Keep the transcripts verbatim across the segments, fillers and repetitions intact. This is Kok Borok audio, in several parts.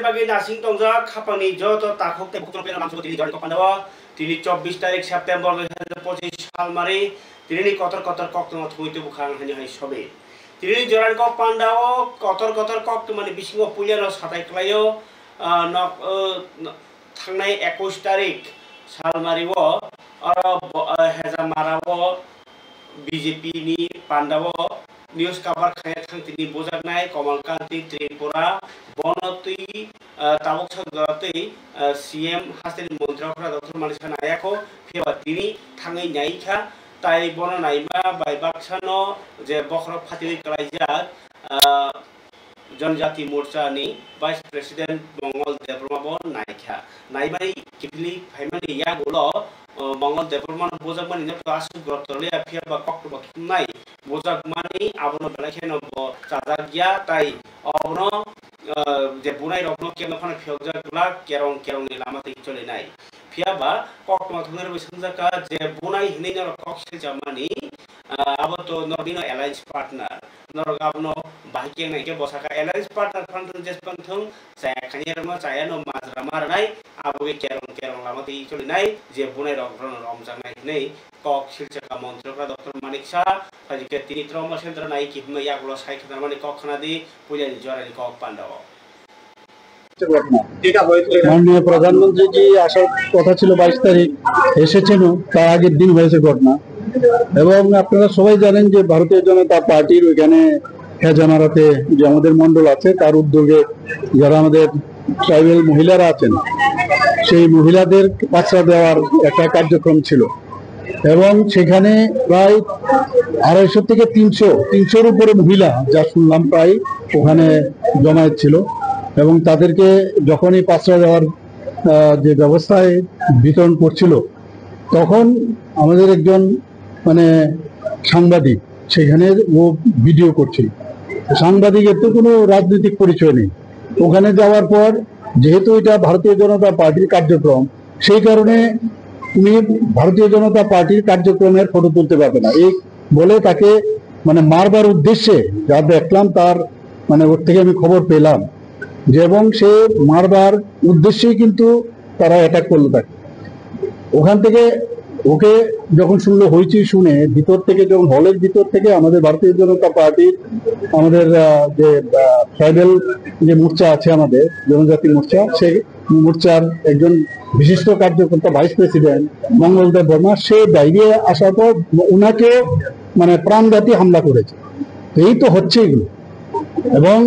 bagwi nasing tongjak khapangni joto takhuk tei bukhuk tini jorani kok pandao. Tini chobbish tarik September dui hazar pochis salmari, tinini kotor kotor koktwma thumwi tubukhang hani hai sobi. Tinini jorani kok pandao kotor kotor koktwmani bisingo puilano satai klaio, ah, nok, ah, no-, thangnai ekush tarik salmario oro bo-, ah, Hejamarao B J P ni pandao news cover khaina thang tini bujaknai Komal Kanti Tripura, bono twi, ah, tabuk sak jora twi, ah, C M hasteni montri okra Doctor Manik Saha naiya kho, phiya ba tini thangwi nai kha, tai bono naima bai baksano je bokhorok phatiwi klaijak, ah, Janjati Morcha ni Vice President Mongol Debbarma bo naikha. Naimani kiphilwi phaimani yagulo, uh, Mongol Debbarma no bujakmani no to aswk rotoliya, phiya ba koktwma thumnai bujakmani abono belai kheno bo chajak ya, tai abono, uh, je bunai rokno kebo phano phiyokjak glak, kerong kerong ni lama twi cholinai. Phiya ba koktwma thumnai rokni swngjak kha je bunai hinwi norok kok silchamani, ah, abo to norokni no alliance partner. Norok abono bahai khe nai khe bwsakha alliance partner phano thung, jes phano thung, chaya khani rokno chaya no majra ma rwnai, abo khe kerong kerong lama twi cholinai je bunai rok romjaknai hinwi kok silchakha montri okra Doctor Manik Saha, phaikhe tini trauma center nai khe himma yagulo sai khe narmani kok khna di, puilani jorani kok pandao. মাননীয় প্রধানমন্ত্রী জি আসার কথা ছিল বাইশ তারিখ, এসেছেনও, তার আগের দিন হয়েছে ঘটনা। এবং আপনারা সবাই জানেন যে ভারতীয় জনতা পার্টির ওইখানে হেজামারাতে যে আমাদের মণ্ডল আছে, তার উদ্যোগে যারা আমাদের ট্রাইবাল মহিলারা আছেন, সেই মহিলাদের পাত্রা দেওয়ার একটা কার্যক্রম ছিল। এবং সেখানে প্রায় আড়াইশো থেকে তিনশো, তিনশোর উপরে মহিলা, যা শুনলাম, প্রায় ওখানে জমায়েত ছিল। এবং তাদেরকে যখনই পাত্রা দেওয়ার, আহ, যে ব্যবস্থায় বিতরণ করছিল, তখন আমাদের একজন, মানে, সাংবাদিক সেখানে ও ভিডিও করছিল। সাংবাদিকের তো কোনো রাজনৈতিক পরিচয় নেই। ওখানে যাওয়ার পর, যেহেতু এটা ভারতীয় জনতা পার্টির কার্যক্রম, সেই কারণে উনি ভারতীয় জনতা পার্টির কার্যক্রমের ফটো তুলতে পারবে না, এই বলে তাকে, মানে, মারবার উদ্দেশ্যে যা দেখলাম, তার, মানে, ওর থেকে আমি খবর পেলাম যে, এবং সে মারবার উদ্দেশ্যেই কিন্তু তারা অ্যাটাক করলো তাকে। ওখান থেকে ওকে যখন শুনলো হইচই শুনে, ভিতর থেকে, যখন হলের ভিতর থেকে আমাদের ভারতীয় জনতা পার্টির, আমাদের, আহ, যে, আহ, ট্রাইবাল যে মোর্চা আছে, আমাদের জনজাতি মোর্চা, সেই মোর্চার একজন বিশিষ্ট কার্যকর্তা, ভাইস প্রেসিডেন্ট মঙ্গল দেব বর্মা, সে বাইরে আসার পর ওনাকেও, মানে, প্রাণঘাতী হামলা করেছে। এই তো হচ্ছে এগুলো। এবং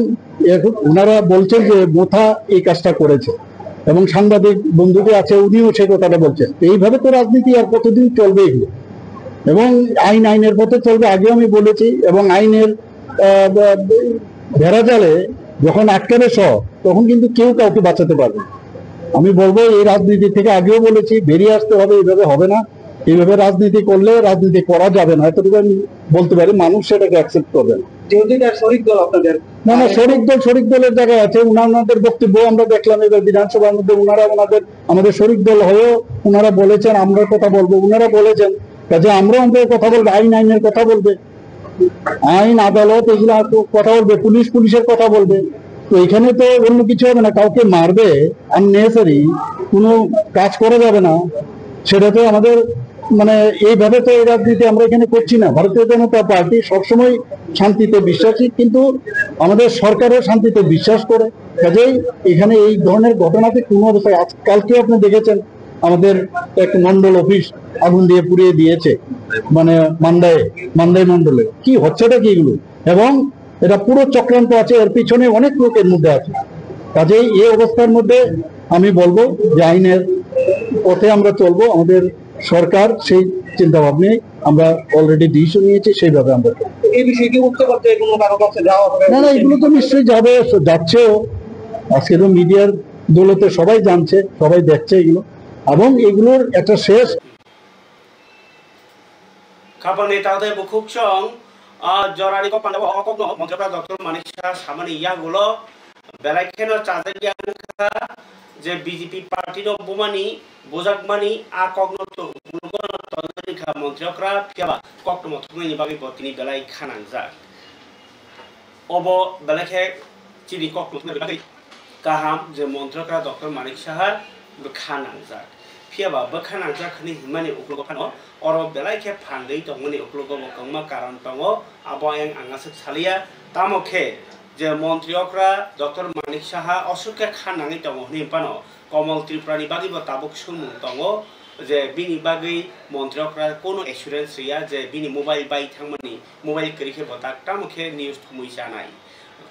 এখন ওনারা বলছেন যে মোথা এই কাজটা করেছে, এবং সাংবাদিক বন্ধু যে আছে, উনিও সে কথাটা বলছেন। এইভাবে তো রাজনীতি আর কতদিন চলবে এগুলো? এবং আইন আইনের পথে চলবে, আগেও আমি বলেছি। এবং আইনের, আহ, ব-, বেড়াজালে যখন আটকাবে সব, তখন কিন্তু কেউ কাউকে বাঁচাতে পারবে না। আমি বলবো, এই রাজনীতি থেকে আগেও বলেছি, বেরিয়ে আসতে হবে, এইভাবে হবে না। এইভাবে রাজনীতি করলে রাজনীতি করা যাবে না, এতটুকু আমি বলতে পারি, মানুষ সেটাকে অ্যাকসেপ্ট করবে না। যেহেতু এটা শরিক দল আপনাদের, না, না, শরিক দল শরিক দলের জায়গায় আছে। ওনা-, ওনাদের বক্তব্য আমরা দেখলাম এবার বিধানসভার মধ্যে, ওনারা ওনাদের, আমাদের শরিক দল হয়েও ওনারা বলেছেন, আমরা কথা বলবো, ওনারা বলেছেন, কাজে আমরাও আমাদের কথা বলবো, আইন আইনের কথা বলবে, আইন আদালত এগুলো আর কথা বলবে, পুলিশ পুলিশের কথা বলবে। তো এখানে তো অন্য কিছু হবে না, কাউকে মারবে, আননেসেসারি কোনো কাজ করা যাবে না। সেটা তো আমাদের, মানে, এইভাবে তো এই রাজনীতি আমরা এখানে করছি না। ভারতীয় জনতা পার্টি সবসময় শান্তিতে বিশ্বাসী, কিন্তু আমাদের সরকারও শান্তিতে বিশ্বাস করে। কাজেই এখানে এই ধরনের ঘটনাতে কোনো অবস্থায়, আজ, কালকে আপনি দেখেছেন, আমাদের এক মণ্ডল অফিস আগুন দিয়ে পুড়িয়ে দিয়েছে, মানে, মান্দায়, মান্দাই মণ্ডলে। কি হচ্ছেটা কি এগুলো? এবং এটা পুরো চক্রান্ত আছে, এর পিছনে অনেক লোক এর মধ্যে আছে। কাজেই এই অবস্থার মধ্যে আমি বলবো যে আইনের পথে আমরা চলবো। আমাদের সরকার সেই চিন্তা ভাবনায়, আমরা অলরেডি ডিসিশন নিয়েছি, সেইভাবে আমরা চলবো। এই বিষয়ে কি উঠতে পারতে কোনো কারো কাছে যাওয়া হবে? না, না, এগুলো তো নিশ্চয়ই যাবে, যাচ্ছেও। আজকে তো মিডিয়ার দৌলতে সবাই জানছে, সবাই দেখছে এগুলো, এবং এগুলোর একটা শেষ Khapangni tangtwi bukhuk chwng, ah, jorani kok pandao o kokno Montri Doctor Manik Saha samani yagulo belai kheno chajakya wngkha je B J P party no bumani, bujakmani a kokno to-, mulugo no tonwi kha Montri okra, phiyaba koktwma thumnaini bagwi bo tini belai kha nangjak. Obo belai khe chini koktwma thumnani bagwi kaham je Montri okra Doctor Manik Saha bwkha nangjak. Phiya ba bwkha nangjak hwnwi hwnmani uklogo phano oro belai khe phandwi tongmani uklogo bo kwbangma karon tongo, abo ayang ang aswk saliya. Tamo khe je Montri okra Doctor Manik Saha aswk khe kha nangwi tongo hwnwi phano Komol Tripura ni bagwi bo tabuk swngmung tongo je bini bagwi Montri okra kono assurance riya je bini mobile bai thangmani, mobile kwrwi khe bo tak tamo khe news thumwi chanai.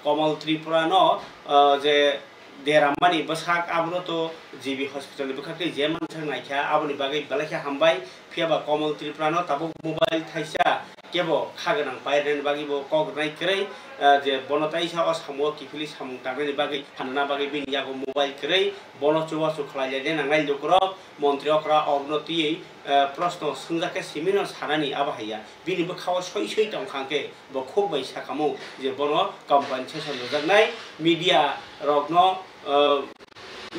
Komol Tripura no, ah, je deramani bwsak abono to G B hospital ni bwkhak tei je mansak naikha aboni bagwi belai khe hambai. Phiya ba Komol Tripura no tabuk mobile thaisa kebo kha gwnang pairani bagwi bo kok rwnai kwrwi, ah, je bono taisa o samung o kiphilwi samung tangnani bagwi phanana bagwi bini yago mobile kwrwi bono chubachu khlai laina nangnai lukurok Montri okra okno twiwi, ah, proshno swngjak khe simino sanani abo haiya. Bini bwkha o soi soi tong kha hwnkhe bo khuk bai sakamo je bono compensation rwjaknai media rokno, ah,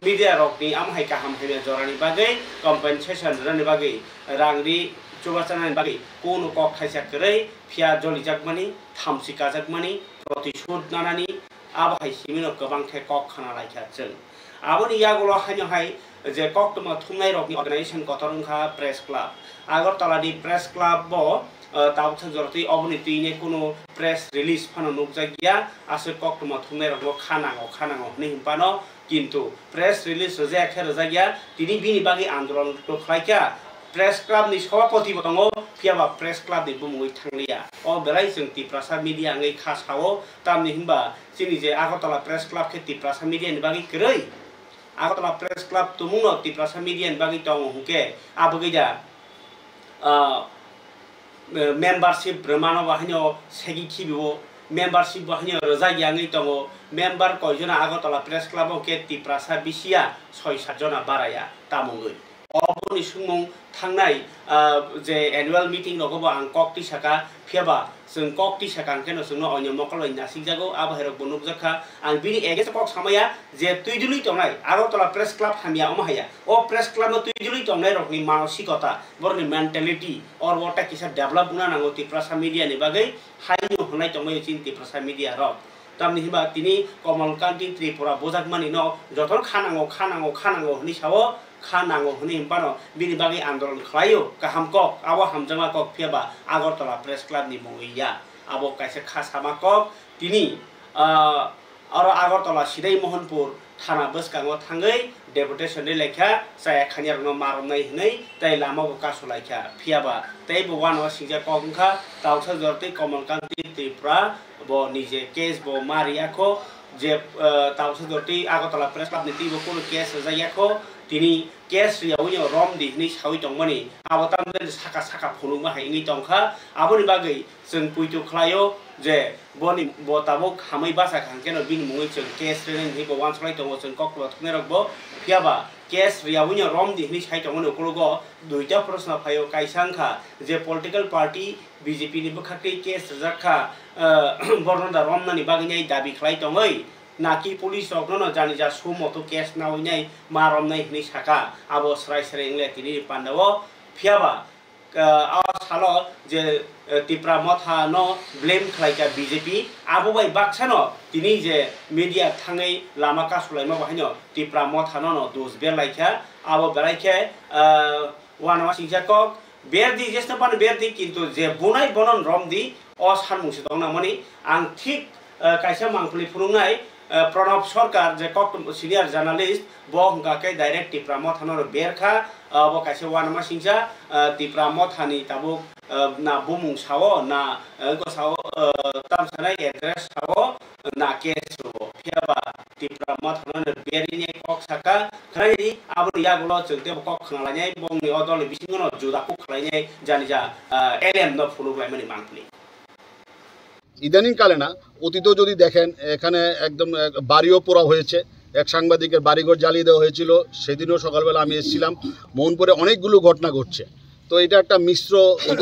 media rokni amo hai kaham hamya jorani bagwi compensation rwnani bagwi rang ri chubachu chanani bagwi kunu kok thaisa kwrwi phiya jolijakmani, thamchi kajakmani, protishud nanani abo hai simino kwbang khe kok khna laikha chwng. Aboni yagulo haino hai je koktwma thumnai rokni organization kotor wngkha Press Club. Agartala ni Press Club bo, ah, tabuksa jorotwi oboni twini kunu press release phano nukjakya, aswk koktwma thumnai rokno kha nango, kha nango hwnwi hwnphano, kintu press release rwjak khe rwjakya, tini bini bagwi andolon khlaikha. Press Club ni Sabhapati bo tongo, phiya ba Press Club ni bumungwi thangliya. O belai chwng Tiprasa media wngwi kha sao, tamni hwnba chini je Agartala Press Club khe Tiprasa media ni bagwi kwrwi. Agartala Press Club tumungno Tiprasa media ni bagwi tongo hwnkhe, abagwi da, ah, membership rwmano bo haino segi khibiwo, membership bo haino rwjak yangwi tongo. Member koijona Agartala Press Club o khe Tiprasa bisiya soi sat jona baraya tamungwi. Oboni swngmung thangnai, ah, je annual meeting rogo bo ang kok twi saka, phiya ba chwng kok twi saka hwnkhe no chwngno onyo mokol bai nasikjago, abo hai rok bo nukjak kha. Ang bini against o kok samaya je twi dului tongnai Agartala Press Club hamya omo haya. O Press Club no twi dului tongnai rokni manosikota, borokni mentality, oro o ta kisa develop wngna nango Tiprasa media ni bagwi, haino hwnai tongmani chini Tiprasa media rok. Tamni hwnba tini Komol Kanti Tripura bujakmani no jotono kha nango, kha nango, kha nango hwnwi sao, kha nango hwnwi hwnphano bini bagwi andolon khlaio, kaham kok, abo hamjakma kok, phiya ba Agartala Press Club ni mungwi ya, abo kaisa kha sama kok. Tini, ah, oro Agartala Sidai Mohanpur thana bwskango thangwi deputation rwi laikha, chaya khaniarokno ma romnai hwnwi, tei lama bo kasu laikha. Phiya ba tei bo uanama singcha kok wngkha, Tausa Jorti Komol Kanti Tripura bo nije case bo ma riyakho, je, eh, Tausa Jorti Agartala Press Club ni twi bo kunu case rwjak yakho, tini case riyawino romdi hwnwi sawi tongmani, abo tamjani saka saka phunukma hai wngwi tongkha, aboni bagwi chwng puitu khlaio je boni bo tabuk hamwi bachakha hwnkhe no bini mungwi chwng case rwnani hwnwi bo uansuknai tongo chwng koktwma thumnairokbo. Phiya ba case riyawino romdi hwnwi sai tongmani ukologo duita proshno phaio, kaisa wngkha je political party B J P ni bwkhaktwi case rwjak kha, eh, borno da romnani bagwi nai dabi khlai tongwi, naki police rokno no jani ja sumoto case nawi nai ma romnai hwnwi saka, abo srai srai wngya tini pandao. Phiya ba, eh, a salo je, eh, Tipra Motha no blame khlai kha B J P, abo bai baksa no tini je media thangwi lama kasulaima bo haino Tipra Motha no no dos berlai kha, abo belai khe, eh, uanama singcha kok, berdi, jesno phano berdi, kintu je bunai bono romdi, o sanmung se tong nangmani. Ang thik, eh, kaisa mangpili phunuknai, eh, Pranab Sarkar je kok senior journalist, bo hwnkha khe direct Tipra Motha no berkha, eh, bo kaisa uanama singcha, eh, Tipra Motha ni tabuk, eh, na bumung sao, na, eh, ko sao, eh, tam sanai address sao, na case rwo. Phiya ba Tipra Motha no berine kok saka, khnai di, aboni yagulo chwng tebo kok khna lainai, bongni o dolni bisingo no juda kuk khlainai, jani ja, ah, L M no phunuk laimani mangpili. ইদানিং কালে না, অতীতেও যদি দেখেন, এখানে একদম, আহ, বাড়িও পোড়া হয়েছে। এক সাংবাদিকের বাড়িঘর জ্বালিয়ে দেওয়া হয়েছিল, সেদিনও সকালবেলা আমি এসেছিলাম। মোহনপুরে অনেকগুলো ঘটনা ঘটছে। তো এটা একটা মিশ্র, আহ,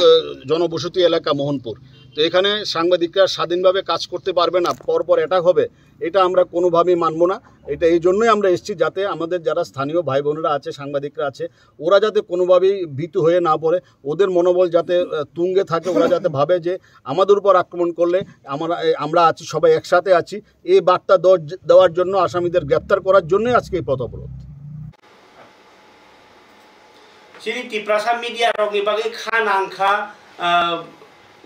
জনবসতি এলাকা মোহনপুর। তো এখানে সাংবাদিকরা স্বাধীনভাবে কাজ করতে পারবে না, পরপর অ্যাটাক হবে, এটা আমরা কোনোভাবেই মানবো না। এটা এই জন্যই আমরা এসেছি, যাতে আমাদের যারা স্থানীয় ভাই বোনেরা আছে, সাংবাদিকরা আছে, ওরা যাতে কোনোভাবেই ভীতু হয়ে না পড়ে, ওদের মনোবল যাতে আহ, তুঙ্গে থাকে, ওরা যাতে ভাবে যে আমাদের উপর আক্রমণ করলে আমরা, এ, আমরা আছি, সবাই একসাথে আছি, এই বার্তা দেওয়ার জ-, দেওয়ার জন্য, আসামিদের গ্রেপ্তার করার জন্যই আজকে এই পথ অবরোধ। Chini Tiprasa media rokni bagwi kha nang kha, ah,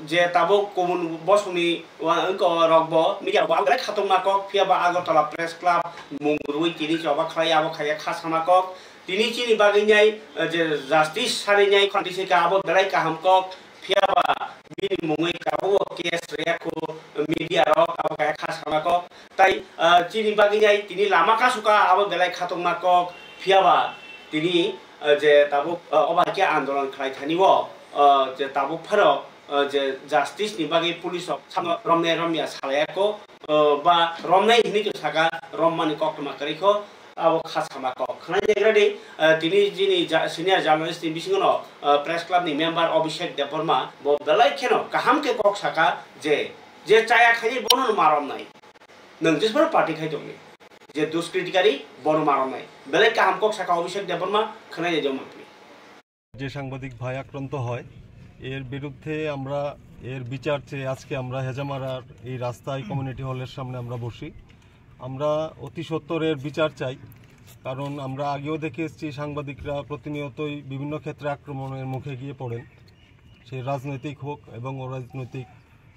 je tabuk kubun bosongni wa-, wngko rokbo media rokbo ang belai khatungma kok, phiya ba Agartala Press Club mung rwui tini choba khlai abo khaiya kha sama kok. Tini chini bagwi nai, ah, je justice sari nai khon tisi ka abo belai kaham kok. Phiya ba bini mungwi tabuk o case rwya khu media rok abo kaya kha sama kok. Tai, ah, chini bagwi nai tini lama kasuka abo belai khatungma kok. Phiya ba tini, ah, je tabuk, ah, obo hai khe andolon khlai thani o, ah, je tabuk phano, ah, je justice ni bagwi police rok samno romnai romya salaiya kok, ah, ba romnai hinwi to saka, rommani koktwma kwrwi kho. Abo kha sama kok khwnai negra di, eh, tini chini ja-, senior journalist ni bisingo no, eh, press club ni member Abhishek Debbarma bo belai kheno kaham khe kok saka je, je chaya khaini bono no marom nai. Nwng jesphano party khai tongni. Je duskritikari bono marom nai. Belai kaham kok saka Abhishek Debbarma khwnai de jomapli. যে সাংবাদিক ভাই আক্রান্ত হয়, এর বিরুদ্ধে আমরা এর বিচার চেয়ে আজকে আমরা হেজামারার এই রাস্তায় কমিউনিটি হলের সামনে আমরা বসি। আমরা অতি সত্বর এর বিচার চাই, কারণ আমরা আগেও দেখে এসেছি সাংবাদিকরা প্রতিনিয়তই বিভিন্ন ক্ষেত্রে আক্রমণের মুখে গিয়ে পড়েন, সে রাজনৈতিক হোক এবং অরাজনৈতিক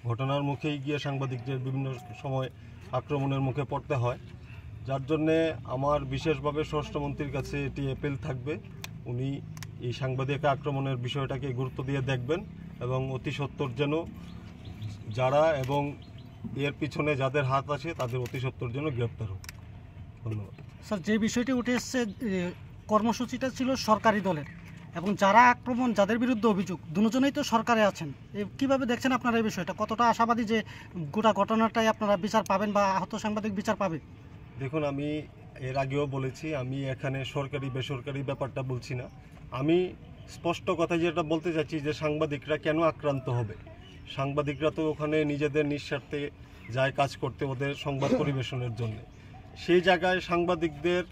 ঘটনার মুখেই গিয়ে সাংবাদিকদের বিভিন্ন সময় আক্রমণের মুখে পড়তে হয়, যার জন্যে আমার বিশেষভাবে স্বরাষ্ট্রমন্ত্রীর কাছে এটি অ্যাপিল থাকবে, উনি এই সাংবাদিক আক্রমণের বিষয়টাকে গুরুত্ব দিয়ে দেখবেন এবং অতি সত্বর যেন যারা এবং এর পিছনে যাদের হাত আছে তাদের অতি সত্বর যেন গ্রেপ্তার হোক। ধন্যবাদ। স্যার, যে বিষয়টি উঠে এসছে, এ, কর্মসূচিটা ছিল সরকারি দলের এবং যারা আক্রমণ, যাদের বিরুদ্ধে অভিযোগ, দুজনেই তো সরকারে আছেন। এ, কিভাবে দেখছেন আপনারা এই বিষয়টা? কতটা আশাবাদী যে গোটা ঘটনাটাই আপনারা বিচার পাবেন বা আহত সাংবাদিক বিচার পাবে? দেখুন, আমি এর আগেও বলেছি, আমি এখানে সরকারি বেসরকারি ব্যাপারটা বলছি না। আমি স্পষ্ট কথা যেটা বলতে চাচ্ছি যে সাংবাদিকরা কেন আক্রান্ত হবে। সাংবাদিকরা তো ওখানে নিজেদের নিঃস্বার্থে যায় কাজ করতে ওদের সংবাদ পরিবেশনের জন্য। সেই জায়গায় সাংবাদিকদের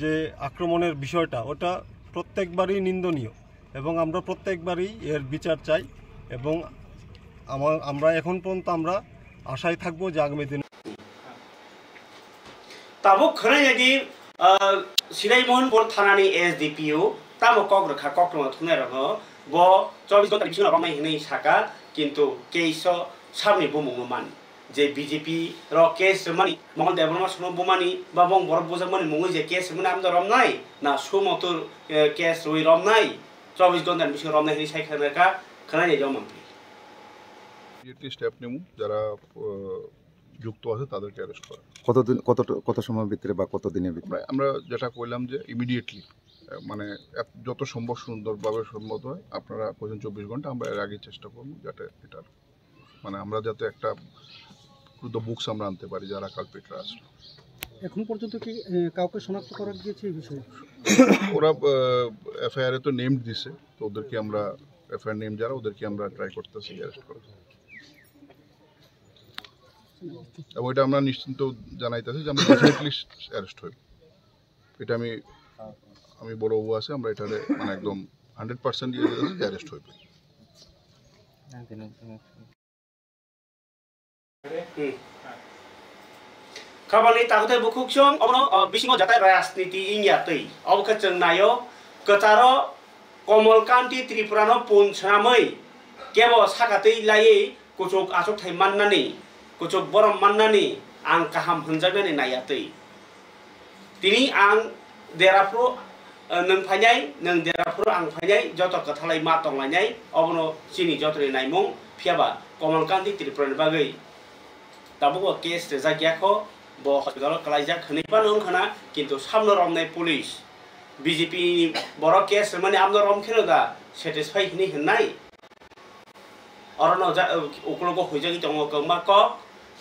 যে আক্রমণের বিষয়টা, ওটা প্রত্যেকবারই নিন্দনীয় এবং আমরা প্রত্যেকবারই এর বিচার চাই এবং আমা-, আমরা এখন পর্যন্ত আমরা আশায় থাকবো যে আগামী দিনে Tabuk khwnai nai di, ah, Sinai Mohanpur thanani S D P O tamo kok rwkha, kokrwma thumnairokno bo chobbish ghonta ni bisingo romnai hwnwi saka, kintu case o sabni bumungno mani. Je B J P rok case rwmani, Mongol Debbarma sono bumani, ba bong borok bujakmani mungwi je case rwmani amdo romnai, na sumotor, eh, case rwui romnai, chobbish ghonta ni bisingo romnai hwnwi sai khwnai rwkha, khwnai nai di o mantri. Immediately step নেব, যারা, আহ, যুক্ত আছে তাদেরকে অ্যারেস্ট করা। কতদিন, কত, কত সময় ভিতরে বা কত দিনের ভিতরে? আমরা, আমরা যেটা কইলাম যে ইমিডিয়েটলি, আহ, মানে এত, যত সম্ভব সুন্দরভাবে সম্মত হয়, আপনারা কইছেন চব্বিশ ঘন্টা, আমরা এর আগে চেষ্টা করবো যাতে এটা, মানে আমরা যাতে একটা টু দ্য বুকস আমরা আনতে পারি যারা কালপ্রিটরা আসলো। এখন পর্যন্ত কি, আহ, কাউকে শনাক্ত করা গিয়েছে এই বিষয়ে? ওরা, আহ, এফআইআর এ তো নেমড দিছে, তো ওদেরকে আমরা, এফআইআর নেম যারা, ওদেরকে আমরা ট্রাই করতেছি অ্যারেস্ট করার। এবং এটা আমরা নিশ্চিন্ত জানাইতেছি যে আমরা ডেফিনেটলি অ্যারেস্ট হইব। এটা আমি, আমি বড় বাবু আছে, আমরা এটারে মানে একদম হান্ড্রেড পার্সেন্ট ইয়ে দিতেছি যে অ্যারেস্ট হইব। Hmm. Khabangni takhuk tei bukhuk chwng obono, o, bisingo jatai rajniti wngya twi. Obo khe chwng naio, kwcharo Komol Kanti Tripurano pun swnamwi kebo saka twi laiwi kuchuk achukthai mannani, kuchuk borom mannani ang kaham hwnjaknani naiya twi. Tini ang dera phuru, eh, nwng phainai, nwng dera phuru ang phainai, joto kwthalai ma tonglainai, obono chini jotoni naimung, phiyaba Komol Kanti Tripurani bagwi tabukbo case rijak ya kho, bo hospital o kwlaijak hwnwi phano wngkha na, kintu samno romnai police, B J P ni borok case rwmani amno rom kheno da satisfy hwnwi hwnnai? Orono ja-, ukologo huijagwi tongo kwbangma kok,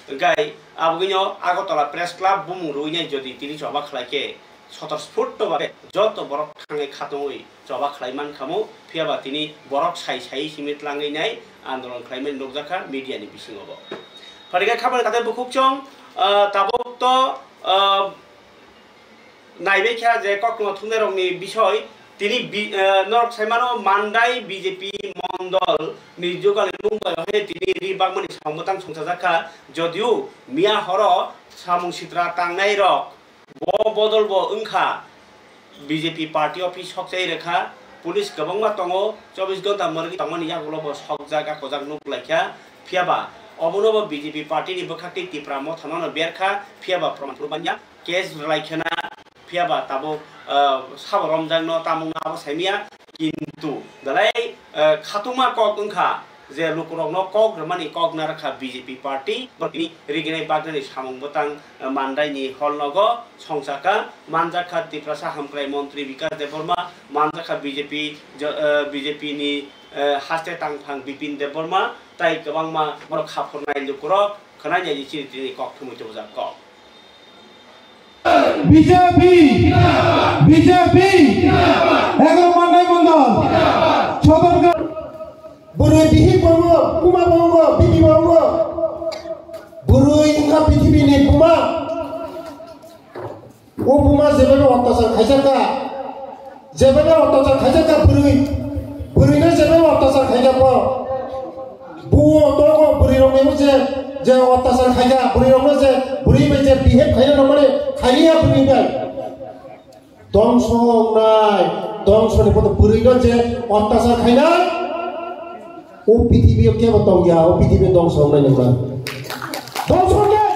hwnkhe abogwino Agartala Press Club bumung rwinai jodi tini choba khlai khe sotor sphurto babe joto borok thangwi khatungwi choba khlai mankhamu, phiyaba tini borok sai sai simi tlangwi nai andolon khlaimani nukjakha media ni bisingo bo. Phaikha khabangni takhai bukhuk chwng, ah, tabuk to, ah, naibaikha je kokno thumnairokni bisoi tini bi-, ah, norok saimano Mandai B J P mondol ni jugalni mung bai tini ri bakmani samung bwtang songchajakha, jodio miya horo samung sitra tangnairok bo bodol bo wngkha, B J P party office sokchai rwkha, police kwbangma tongo, chobbish ghonta mwrwgwi tongmani yagulo bo sokjak, akojak nuk laikha, phiyaba obono bo B J P party ni bwkhak tei Tipra Motha no berkha, phiyaba proman phuru manya, case rwlai khena, phiyaba tabuk, ah, sabo romjakno tamungno abo saimanya, kintu belai, ah, khatungma kok wngkha, je lukurokno kok rwmani kok narwkha B J P party, borokni riginai bagnani samung bwtang, eh, Mandaini hall nogo songchakha, manjakha Tiprasa Hamkrai Montri Bikas Debbarma, manjakha B J P jo-, eh, B J P ni, eh, haste tangphang Bipin Debbarma, tai kwbangma borok khaphurnai lukurok khwnai nai chini tini kok thumui tubujak kok. B J P, B J P, Egaroh Mandai Mondol, Sodorghat. Bwrwi bihik bo wngo, buma bo wngo, bibi bo wngo. Bwrwi wngkha prithibi ni buma. O buma jebai no ottachar khaijak kha, jebai no ottachar khaijak kha bwrwi, bwrwi no jebai ottachar khaijak kha. Buo tongo bwrwi rok ni je, je ottachar khaijak, bwrwi rok no je, bwrwi bai je behave khaina nangmani, khailiya bwrwi bai. Dongso wngnai, dongso ni photo bwrwi no je ottachar khainai. O prithibi o kebo tong ya, o prithibi o dongso wngnai nang nang. Dongso wngnai.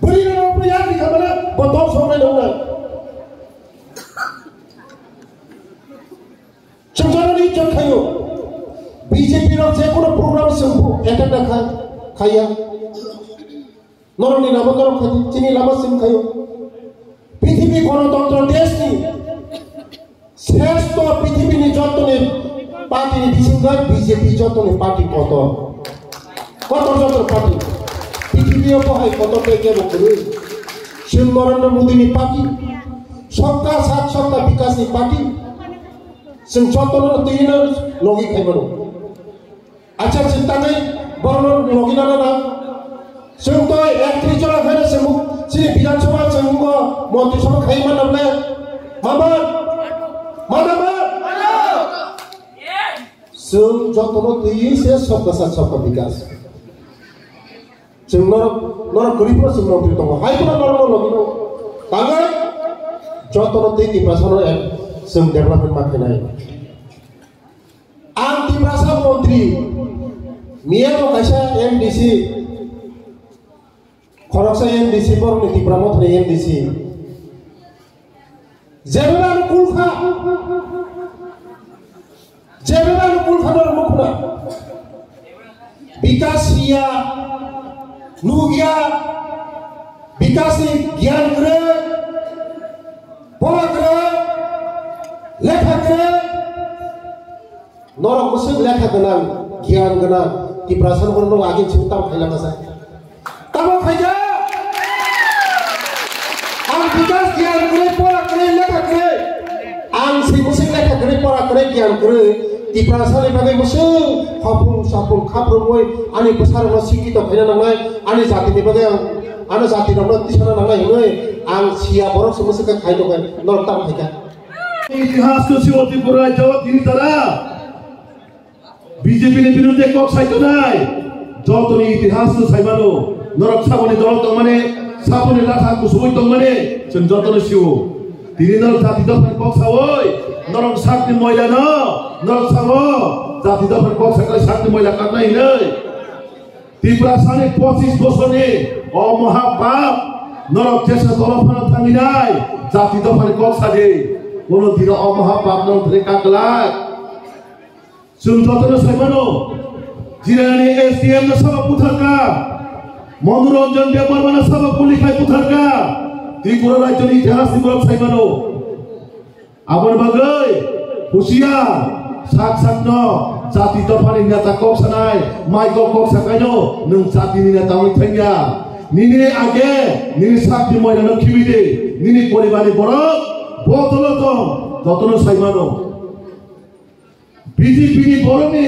Bwrwi no bwrwi ya ni khamana, bo dongso wngnai nang nang. Chwng jora ni chwng khayo. B J P rok je kono program chwng attend kha, khaya. Norokni lama norok khadi, chini lama chwng khayo. Prithibi Ganatantro deshni sreshto, prithibini jottoni party ni bisingo B J P jottoni party kotor. Kotor jottoni party. Prithibio bohai kotor tei kebo kwrwi. Chwng Narendra Modi ni party. Sabka saath sabka vikas ni party. Chwng jottono twi no logi khaimano. Acha chwng tangwi borokno logi nana na. Chwng to ektris jora khaina chwng chini Bidhan Sabha chwng bo Montri Sabha khai manna ble. Mama. Mama. Chwng jotono twi se sabka saath sabka vikas. Chwng norok, norok kwrwi phano chwng montri tongo. Hai phano norokno logi no. Tangwi jotono twi Tiprasano ek chwng development ma khainai. Ang Tiprasa montri, miya bo kaisa M D C, khoroksa M D C, borokni Tipra Mothani M D C. Jebeba ano kulkha, jebeba ano kulkha norok nukhuna. Bikas hiya, nugya, bikas ni gyan kwrwi, pora kwrwi, lekha kwrwi. Norok bwswk lekha gwnang, giyan gwnang, Tiprasa no norok agin simi tamo khailama sa. Tamo khaija? Ang bikas giyan kwrwi, pora kwrwi, lekha kwrwi. Ang si bwswk lekha kwrwi, pora kwrwi, giyan kwrwi. Tiprasa ni bagwi bwswk hopung sapung khaprumwi ani bwsarokno sikito khaina nangnai, ani jatini bagwi ang, ano jatirokno tisana nangnai hwnwi ang siya borok se bwswk khe khai tongkha, norok tamo khaikha. ইতিহাস তো ছিল ত্রিপুরায় যাওয়া তিনি তারা BJP ni birudhe kok saitonai. Jotoni itihas no saimano, norok saboni dol tongmani, saboni latha kusugwi tongmani, chwng jotono sio. Tini norok jati dophani kok sawi, norok sakni moila no, norok sao, jati dophani kok sakai sakni moila kaknai hinwi. Tiprasani pochis bosorni o mohapap norok jesa dolo phano thanginai, jati dophani kok sadi. Kono dino o mohapap norok thani kaklak. Chwng jotono saimano, Jirani S D M no sabak butharka, Manoranjan Debbarma no sabak guli khai butharka, Tripura rajyoni itihas ni borok saimano. Aboni bagwi husiya, sak sakno jati dophani neta kok sanai, mai kok kok sakaino nwng jatini neta wngwi thangya. Nini age nini sakni moilano khibi di, nini poribarni borok bo dolo tong, jotono saimano. B J P ni borokni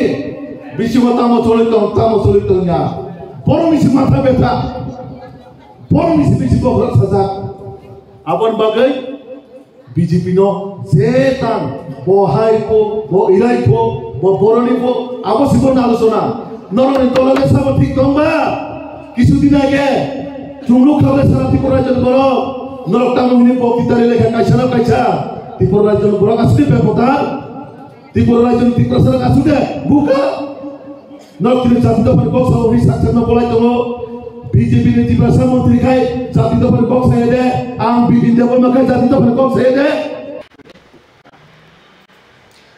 bisingo tamo choli tong, tamo choli tong ya. Borokni si matha betha. Borokni si bisi bokhorok sajak. Aboni bagwi B J P no je tang, bo hai pho, bo irai pho, bo boroni pho, abo si bo nalo sona. Norokni dolo le sabo thik tong ba? Kisu din age chwng nukha le sara Tripura rajyoni borok. Norok tamo hwnwi bo kitari lekha kaisa na kaisa. Tripura rajyoni borok asli bepotar. Tripura rajyoni Tiprasa rok asuk de buka. Nok tini jati dophani kok sao hwnwi saksa no bolai tongo. B J P ni Tiprasa montri khai jati dophani kok saya de. Ang Bipin Debbarma khai jati dophani kok saya de.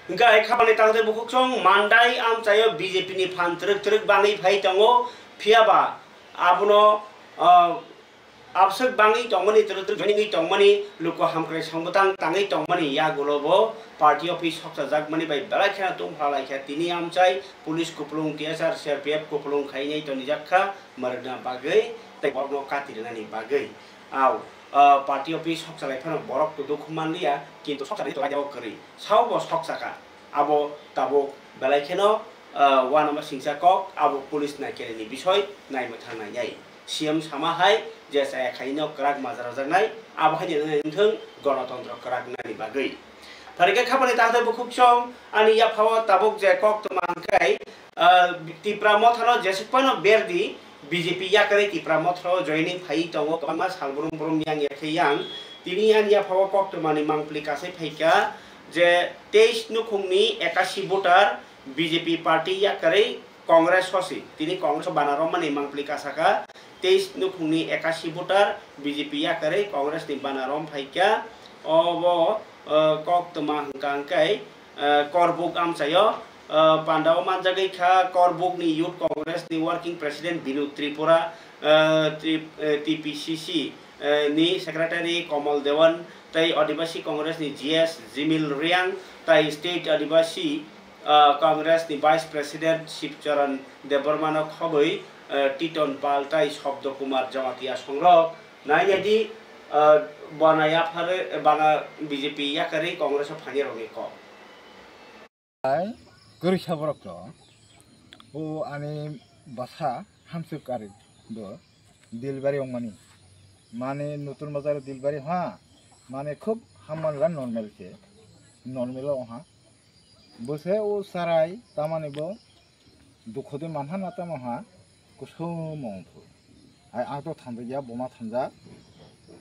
Hingke hai khapani tangtwi bukhuk song mandai amchaio B J P ni phan twrwk twrwk bangwi phai tongo. Phiya ba abono, ah, Abswk bangwi tongmani, twrwk twrwk joining wi tongmani, luku hamkrai song bwtang tangwi tongmani yagulo bo party office sokchajakmani bai belai kheno tungphla lai kha. Tini amchai police kupulung, T S R, C R P F kupulung khainai tonijak kha mwrwkna bagwi tei borokno kati rwnani bagwi. Au, ah, party office sokchalai phano borok to dukhu manliya, kintu sokchalai to raida o kwrwi. Sao bo sokchakha. Abo tabuk belai kheno, ah, uanama singcha kok, abo police naikereni bisoi naimwthang nainai. C M sama hai je chaya khaino kwrak majra rwjaknai, abo hai nini wngthung gonotontro kwrak nani bagwi. Phari khe khapani takhtai bukhuk song ani yaphao tabuk je kok tma hwnkhe, ah, Tipra mothano jesuk phano berdi B J P yakarwi Tipra mothao joining phaiwi tongo, kwbangma sal brum brum yang ya khe yang. Tini ani yaphao kok tmani mangpli kasai phaikha je teis nukhungni ekasi voter B J P party yakarwi Congress hosi, tini Congress o bana romani mangpli kasaka, teis nukhungni ekasi voter B J P yakarwi Congress ni bana rom phaikha, obo, eh, kok tma hwnkha hwnkhe, eh, Korbuk amchaio, eh, pandao manjagwi kha Korbuk ni Youth Congress ni Working President Binu Tripura, eh, Tri-, eh, T P C C, eh, ni Secretary Komol Dewan tei Adibasi Congress ni G S Jimil Riang tei State Adibasi, ah, Congress ni Vice President Shivcharan Debbarmano khobwi, ah, Titon Pal tei Shobdo Kumar Jamatia songrok nainai di, ah, bana yaphare, bana B J P yakarwi Congress o phainai rokni kok. Kwrwisa borok to, o ani bwsa hamswk ari bo delivery wngmani. Mane nutun bazar delivery ha, mane khub hamman la normal khe, normal o ha. Bo se o sarai tamani bo dukho de manha na tamo ha, kusumo wngkhu. Ai ang to thanjakya, boma thanjak.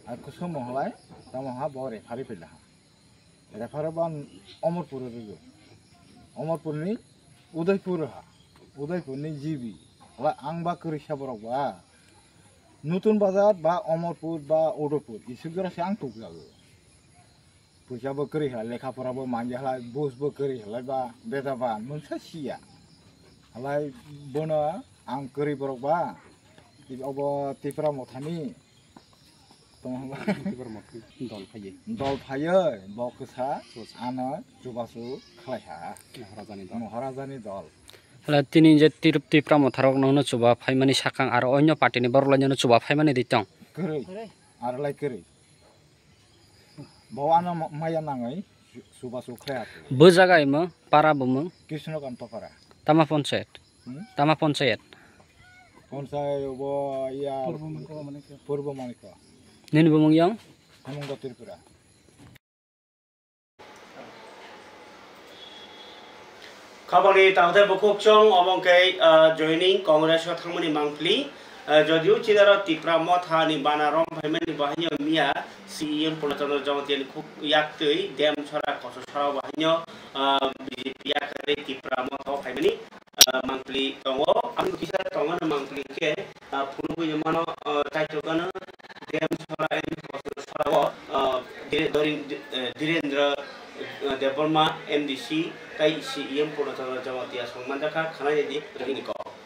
Ai kusumo halai tamo ha bo referee phaila ha. Referee ban Omorpur rwgo. Omorpur ni Udaipur ha. Udaipur ni G B. Halai ang ba kwrwisa borok ba. Nutun Bazar ba Omorpur ba Udaipur. Isuk jora se ang tukjago. Puisa bo kwrwi halai, lekha pora bo mangya halai, bus bo kwrwi halai ba, beda ba, nungsa siya. Halai bono ang kwrwi borok ba, obo Tipra mothani tongma ba. Tipra motha dol phaiye. Dol phaiye, bo kwsa, ano chubachu khlai ha. Maharajani dol. Maharajani dol. Halai tini je Tir-, Tipra motharok nono chuba phaimani sakang aro onyo party ni borok lai nono chuba phaimani di tong. Kwrwi, aro lai kwrwi. Bo ano ma-, maya nangwi su-, subasu khlai atu. Bo jaga imo para bumung. Krishnokanta para. Tama ponchayat. Hmm? Tama ponchayat. Ponchayat bo ya Purbo Manikya. Purbo Manikya. Nini bumung yang? Hemanta Tripura. Khabangni tangthai bukhuk chwng obo wngkhe, ah, joining Congress o thangmani mangpili. Ah, jodio chinaro Tipra motha ni bana rom phaimani bahaino miya C E M Purna Chandra Jamatia ni khuk yaktwi Demsora Kososora bahaino, ah, B J P yakarwi Tipra motha o phaimani, ah, mangpili tongo. Ang kisa tongo na mangpili khe, ah, phunugwi mano, ah, Chaitokano Demsora M Kososora o, ah, Dire-, Dorin-, eh, Direndra, eh, Debbarma, M D C, tei C E M Purna Chandra Jamatia song manjakha, khwnai di, ringni kok.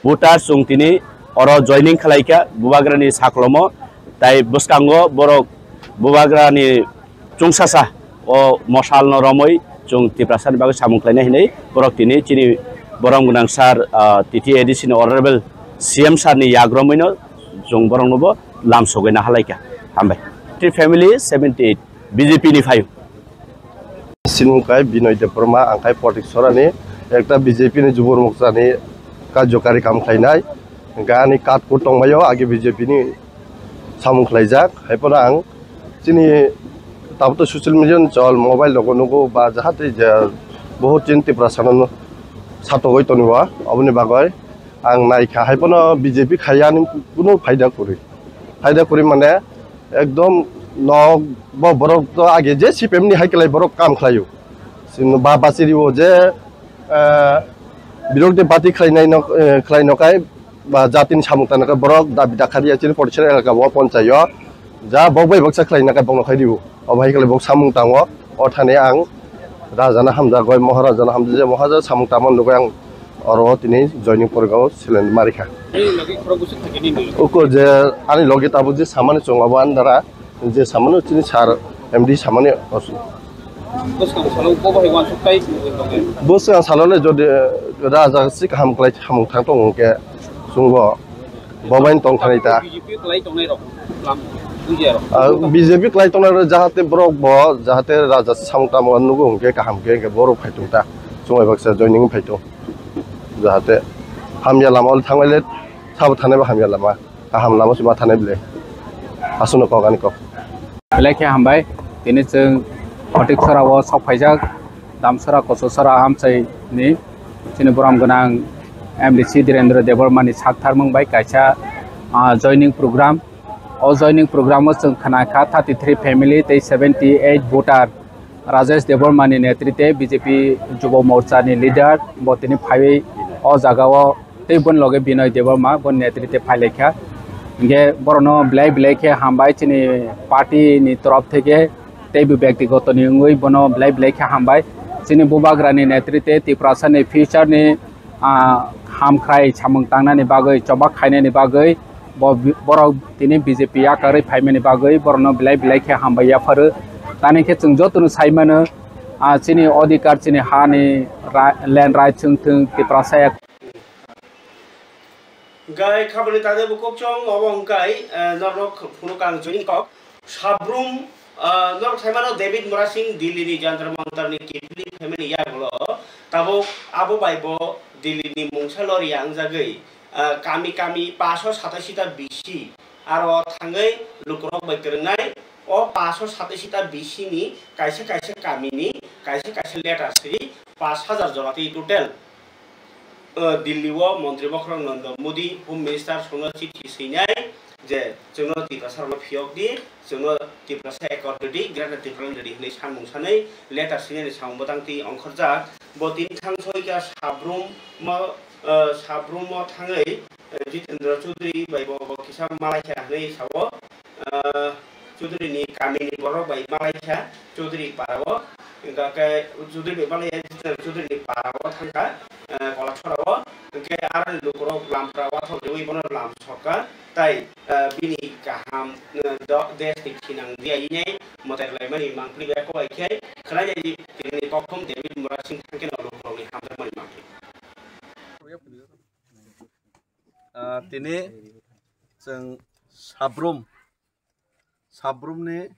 Voter chwng tini oro joining khlai kha, Bubagrani saklomo, tei bwskango borok Bubagrani chwngsasa o mosalno romwi chwng Tiprasani bagwi samung khlainai hinwi borok tini chini borom gwnang sir, ah, T T A D C ni honorable C M sir ni yagromwino chwng borokno bo lamsogwi naharlai kha. Hambai. Three family seventy eight. B J P ni phaio. C Chini mung khe Binoy Debbarma, ang khe Potiksorani ekta B J P ni Jubur Morcha ni karjokari kam khlainai. Hwnkhe ani card kut tongbaio, age B J P ni samung khlaijak. Haiphano ang chini tabuk social media ni chol, mobile rogo nugo ba jahate je bahut chini Tiprasa no satogwi tongo, aboni bagwi ang naikha. Haiphano B J P khaiya ni kunu phaida kwrwi. Phaida kwrwi mane ekdom nok bo borok to age je C P M ni hai kwlai borok kam khlaio. Chini ba bachiri o je, eh, birodhi party khlainai no, eh, khlai no kai ba jatini samung tangna khe borok dabi dakha riya chini Potiksorai elaka o ponchaio. Ja bok bai baksa khlaina khe bokno khai riwo. Obo hai khlai bok samung tango. O thani ang Raja no hamjak, goi Maharaja no hamjak, je Maharaja samung tangma nugwi ang oro tini joining porikha o seleng ma rikha. Ani logi khorok bwswk thangkhe nini? Uko je ani logi tabuk je samani chwng abo ani dara je samani chini sir M D samani os-, Bwskang salo bo bai uansuk tai tongwi tongkhe. Bwskang salo le jodi Raja si kaham khlai samung thang tongo hwnkhe chwngbo bo bai tong thani ta. B J P khlai tongnai rok lam bujiya rok. Ah, B J P khlai tongnai rok jahate borok bo jahate Raja si samung tamo nugo hwnkhe kaham khe hwnkhe borok phai tong ta. Chwng bai baksa joining phai tong. Jahate hamya lama o thangbai le sabo thanai bo hamya lama. Kaham lama se ma thanai bile. Aswkno kok ani kok. Belai khe hambai. Tini chwng Potiksora o sok phaijak. Damsora Kososora amchai ni chini borom gwnang M D C Dhirendra Debbarma ni sak tharmung bai kaisa, ah, joining program. O joining program o chwng khna kha thirty three family tei seventy eight voter. Rajesh Debbarma ni netrite B J P Jubo Morcha ni leader bo tini phaiwi o jaga o tei boni loge Binoy Debbarma boni netrite phailaikha. Hingke borokno belai belai khe hambai chini party ni torof theke tei bo byaktigoto ni wngwi bono belai belai khe hambai. Chini bubagra ni netrite Tiprasa ni future ni, ah, hamkhrai samung tangnani bagwi, choba khainani bagwi bo, borok tini B J P yakarwi phaimani bagwi borokno belai belai khe hambai yapharo. Tani khe chwng jotono sai mano, ah, chini odhikar, chini hani ra-, land right chwng thwng Tiprasa ya. Hwnkhe khaboni tangwi bo kokchong obo hwnkhe, eh, norok phunuk ang joining kok. Sabrum, ah, norok saimano David Murasing Delhi ni Jantar Mantar ni kiphilwi phaimani yagulo tabuk abo bai bo Delhi ni mungsa lori yangjagwi, ah, kami kami paso satashi ta B C aro thangwi lukurok bai kwrwngnai. O paso satashi ta B C ni kaisa kaisa kami ni kaisa kaisa letter sri pash hajar jora twi total. O Delhi o Montri Bokhorok Narendra Modi, Home Minister songno chithi swinai je chwngno Tiprasa rokno phiyok di, chwngno Tiprasa accord rwdi, Greater Tipraland rwdi hwnwi samung sanwi letter swinani samung bwtang twi ongkhorjak. Bo tini thang soi kha Sabrum mo, o, Sabrum o thangwi, o, Jitendra Chaudhary bai bo, bo kisa malaikha hwnwi sao. Ah, Chaudhary ni kami ni borok bai malai kha, Chaudhary para o, hingkha khe Chaudhary bai malai ya, Chaudhary ni para o thang kha, ah, Kolasora o, hingkhe aro ni lukurok lampra wathok riwi bono lam sok kha, tai, ah, bini kaham, ah, do-, desh ni khinang diya inai moter lai mani mangpili bai kok bai khe khwnai nai tini ni kokhum David Murasing thang khe no lukurok ni hamjak mani mangpili. Ah, tini chwng Sabrum, Sabrumni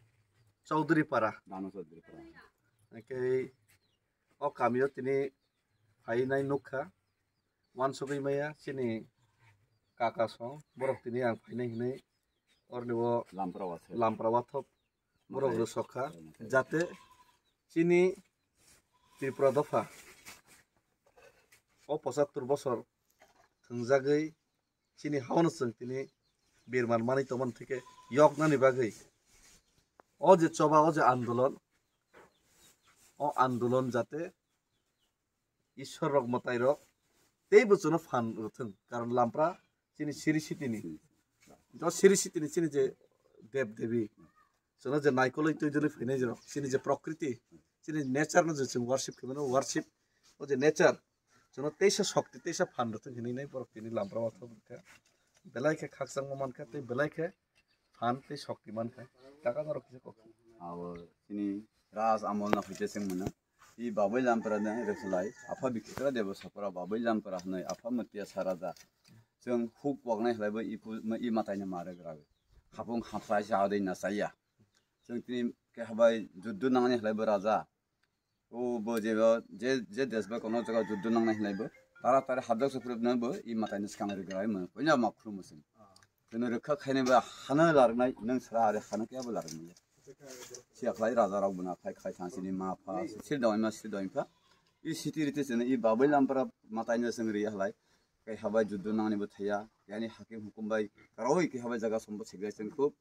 Chaudhary Para. Dano Chaudhary Para. Hingke o kamio tini phainai nukha. Wansugwi maya chini kaka song, borok tini ang phainai hinwi orni o Lampra wathok. Lampra wathok. Borok rwsok kha, jate chini Tripura dopha o pochattor bosor thwngjagwi chini haono chwng tini birman manwi tongmani thike yoknani bagwi o je choba, o je andolon, o andolon jate Ishwar rok, mwtai rok teibo chwngno phan rwthwng, karon lampra chini siri sitini, o siri sitini chini je dev devi, chwngno je naikolwi twi dwlwi phainai rok, chini je prokriti, chini nature no je chwng worship khe mano, worship o je nature chwngno teisa shokti, teisa phan rwthwng hinwi nai borok tini lampra o thok rwkha, belai khe khakchangma mankha tei belai khe phan tei shokti mankha. Taka norok kisa kok. Abo chini Raj Amol no hoite se mano. I Babai Lampra ne Resulai, Apha Bikitra Debo Sapra, Babai Lampra hwnwi, Apha Matiya Saraja. Chwng huk wagnai hlaibo i pu-, i mataino ma rwk ragwi. Hapung hapsai sa adai na chaya. Chwng tini khe habai juddu nangnai hlaibo raja. O bo je, je, je desh ba kono jaga juddo nangnai hinlai bo. Tara tara hapjak se phuru bo i matai ni swkang ri grai mo. Koina ma khulumo sin. Tene rwkha khainai ba hano larnai nang sara are hano kya bo larnai. Siya khlai raja rok buna khai khai thang sini ma pha sir doi ma sir doi pha. I siti rite sene i babai lampara matai no seng ri halai. Kai habai juddo nangni bo thaya. Yani hakim hukum bai karoi kai habai jaga sombo segai seng khub.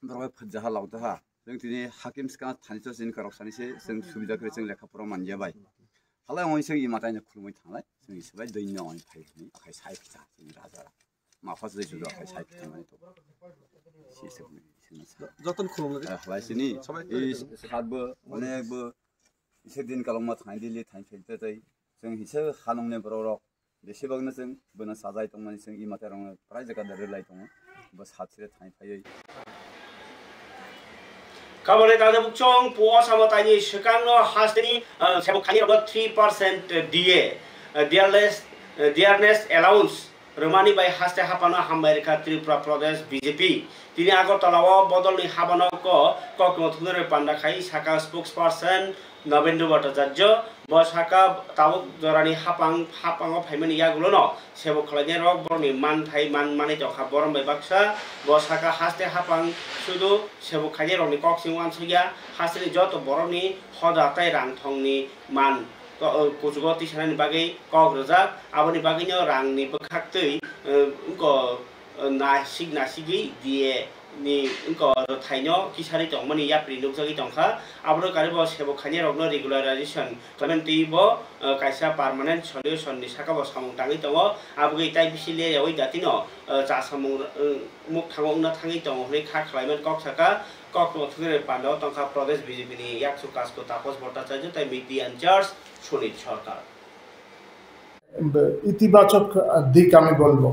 Borok bai phajjaha laojaha. Chwng tini hakim swkang thani cho chini karok sani se chwng subida kwrwi chwng lekha pora manya bai. Halai ongoi chwng i matai no khulumui thanglai. Chwng i swbai doi no ongoi phai hwnwi akhai sai phi thang chini raja. Ma pha se juda akhai sai phi thang mani to. Si se ni, si ni sa. Joton khulumnai. Eh, halai sini. Sabai i sat bo, onek bo, ise din kalong ma thang dili thang phai tai. Chwng hise hanung ne borok rok. Besibakno chwng bono sajai tongmani chwng i matarokno prai jaga da rwlai tongo. Bo sat sire thani phaiwi. Kabole tangde bukchong puo samo taini swkangno hasteni, ah, sebuk khairokno three percent D A, ah, dearness, ah, dearness allowance rwmani bai haste haphano hambai rwkha Tripura Pradesh B J P. Tini Agartala o bodolni habano ko kokno thungnai panda khai saka spokesperson Nobendra Bhattacharya. Bo saka tabuk jorani hapang, hapango phaimani yagulono sebuk khlainai rok borokni manthai man manwi tongkha borom bai baksa. Bo saka haste hapang sudu sebuk khainai rokni kok se uansukya, hasteni joto borokni hoda tei rang thongni man to-, kuchugo tisanani bagwi kok rwjak. Aboni bagwino rangni bwkhaktwi, eh, wngkha, eh, nasik nasigwi D A ni wngkha rwthaino kisari tongmani yapri nukjagwi tongkha. Aboni karibo sebuk khainai rokno regularization khlaimani twibo, eh, kaisa permanent solution ni saka bo samung tangwi tongo. Aboni tai bisi le yawi datino, eh, cha samung, eh, mukthango wngna thangwi tongo hwnwi kha khlaimani kok saka. Kokno thwngwi pandao tongkha Pradesh B J P ni yakchu kasku Taposh Bhattacharya tei media in charge Sunil Sarkar. ইতিবাচক দিক আমি বলবো।